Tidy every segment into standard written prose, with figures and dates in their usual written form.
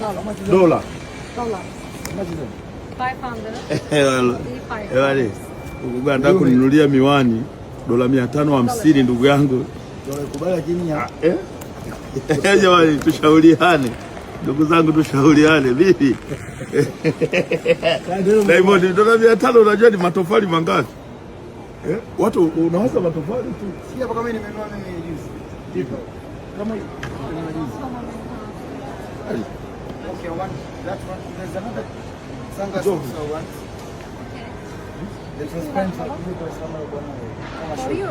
Dola. Dollar. 500. Nataka kuninunulia miwani dola 550, ndugu yangu. Ah, eh? Jamani, tushauriane ndugu zangu, tushauriane vipi? Diamond, dola 500 unajua ni matofali mangapi? Eh? Watu unawaza matofali tu. Si hapa kama nimenunua mimi juzi. Ipi? Kama hii. Okay, one, that one. There's another sunglasses also one. The transparent For you.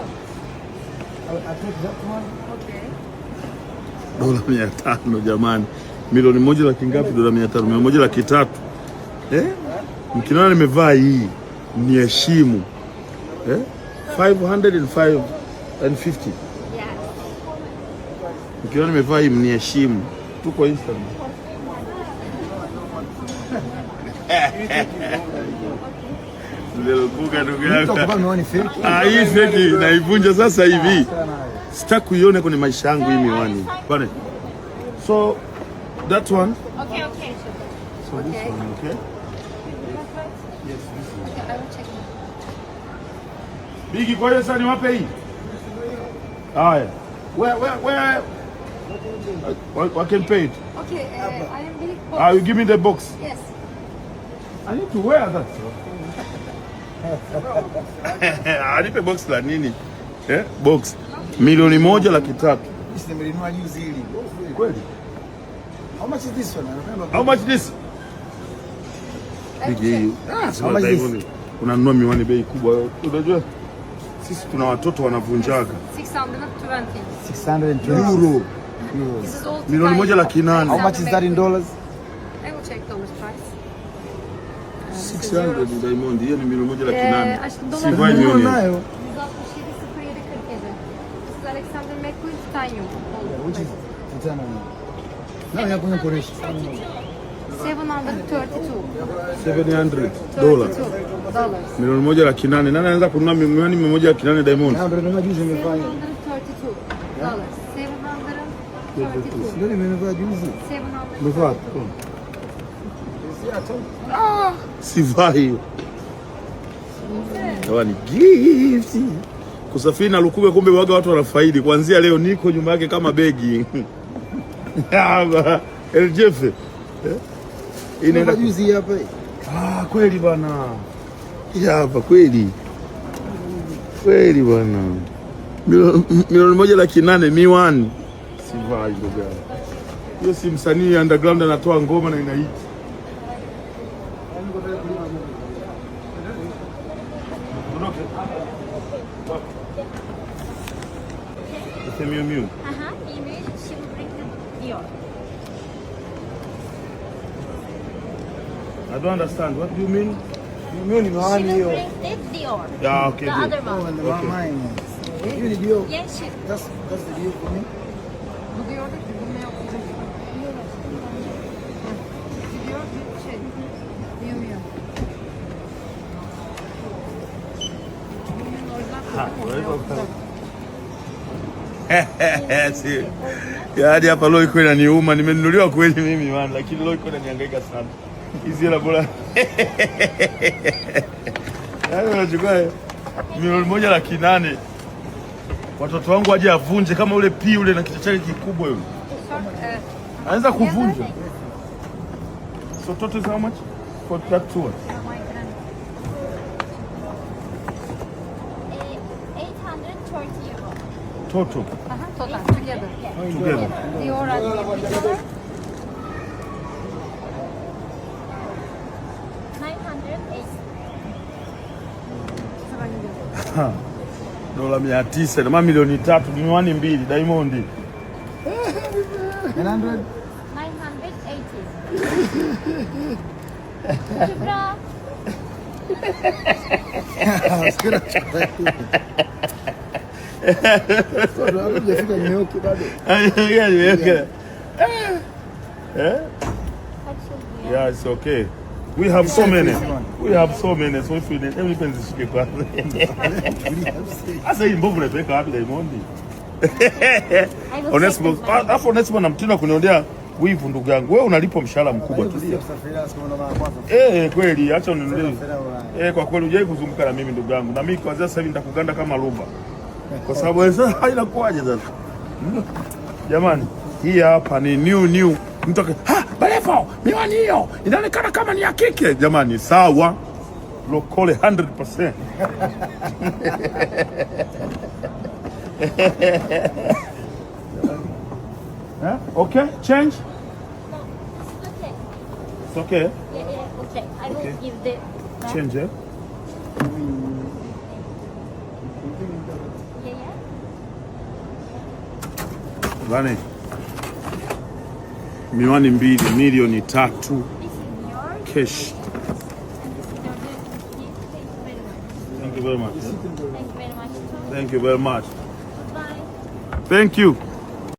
I take that one. Okay. Dola 500 jamani, milioni moja laki ngapi? Dola 500, milioni moja laki tatu. Eh? Mkiniona nimevaa hii ni heshimu eh? 505 and 50. Yes. Mkiona nimevaa hii mniheshimu. Tuko Instagram. Ndugu yangu. Ah, hii fake naivunja sasa hivi. Sitaki kuiona kwenye maisha yangu hii miwani. Bwana. So that one. Okay, okay. So this one, okay? Yes, this one. Okay, I will check. Bigi, kwa hiyo sasa niwape hii. Haya. Where I can pay it. Okay, I am big box. Ah, you give me the box. Yes. I need to wear that. Anipe box la nini? Eh? Box. Milioni moja laki tatu. Nimelinunua juzi hili. Kweli? How much is this one? I remember. How much this? Bigi. Ah, How much this? Unanunua miwani bei kubwa. Unajua sisi tuna watoto wanavunjaga. 620. 620 Euro. This is all Milioni moja laki nane. How much is that in dollars? I will check dollars price. 600 Diamond, hiyo ni milioni moja laki nane. Aşkım dolar Sivai milioni. Nayo. 167 0747. This is Alexander McQueen Titanium. Which is titanium. Nayo ya kwenye Koreshi. 732. 700 dola. Dollars. Milioni moja laki nane. Nani anaweza kununua miwani milioni moja laki nane Diamond? Ndio nimenunua juzi nimevaa. 732 dollars. 732. Ndio nimenunua juzi. Umevaa? 732. Ah, sivai hiyo. Ni gift. Kusafiri na Lukuga kumbe waga watu wanafaidi. Kuanzia leo niko nyuma yake kama begi. El Jefe. Inaenda juzi hapa. Ah, kweli bana. Hapa kweli. Kweli bana. Milioni moja laki nane miwani. Sivai ndugu yangu. Hiyo si msanii underground anatoa ngoma na inaita. It's a Miu Miu. Email, she will bring the Dior. I don't understand. What do you mean? Miu Miu ni miwani She will hiyo. bring the Dior. Yeah, okay, The good. other one. Oh, mine. Hiyo ni Dior. Yeah, she. That's the Dior for me. Bu Dior değil ki, bu ne olacak? Dior bir şey. Miu Miu. Miu Miu'nun orijinal kokusu ortaya Si. Yaani hapa leo iko inaniuma, nimenunuliwa kweli mimi man, lakini leo iko inanihangaika sana. Hizi hela bora. Yaani unachukua milioni moja laki nane. Watoto wangu waje avunje kama ule pii ule na kichwa chake kikubwa yule. Anaweza kuvunja. So total is how much for that tour? 830 euro. Total. Aha, total together. Together. Dior and Dior. 908. Dola 900 na milioni tatu miwani mbili Diamond. 900? 980. Kübra. Hujafika New York bado. Eh? Kaç yıl bu ya? Yeah, it's okay. We have so many. We have so many. So if we need, hebu nipe nizishike kwanza. Sasa hii mbovu unaipeleka wapi Diamond? I will Onesimo, check the alafu Onesimo na mtindo wa kuniondea Wivu ndugu yangu, wewe unalipwa mshahara mkubwa, tulia. Eh, kweli acha uninunulie. Eh, kwa kweli hujai kuzunguka na mimi ndugu yangu. Na mimi kwanza sasa hivi nitakuganda kama rumba. Kwa sababu sasa inakuwaje sasa? Jamani, hii hapa ni new new. Mtu ha, Balevo, miwani hiyo inaonekana kama ni ya kike. Jamani, sawa. Lokole 100%. Huh? Okay, change? No, it's okay. It's okay. Yeah, okay. I will Okay. give the back. Change, eh? Yeah. Bane. Miwani mbili milioni 3 This is yours. cash. And this is your gift. Thank you Thank very much. you very much. Thank you very much too. Thank you very much. Bye. Thank you.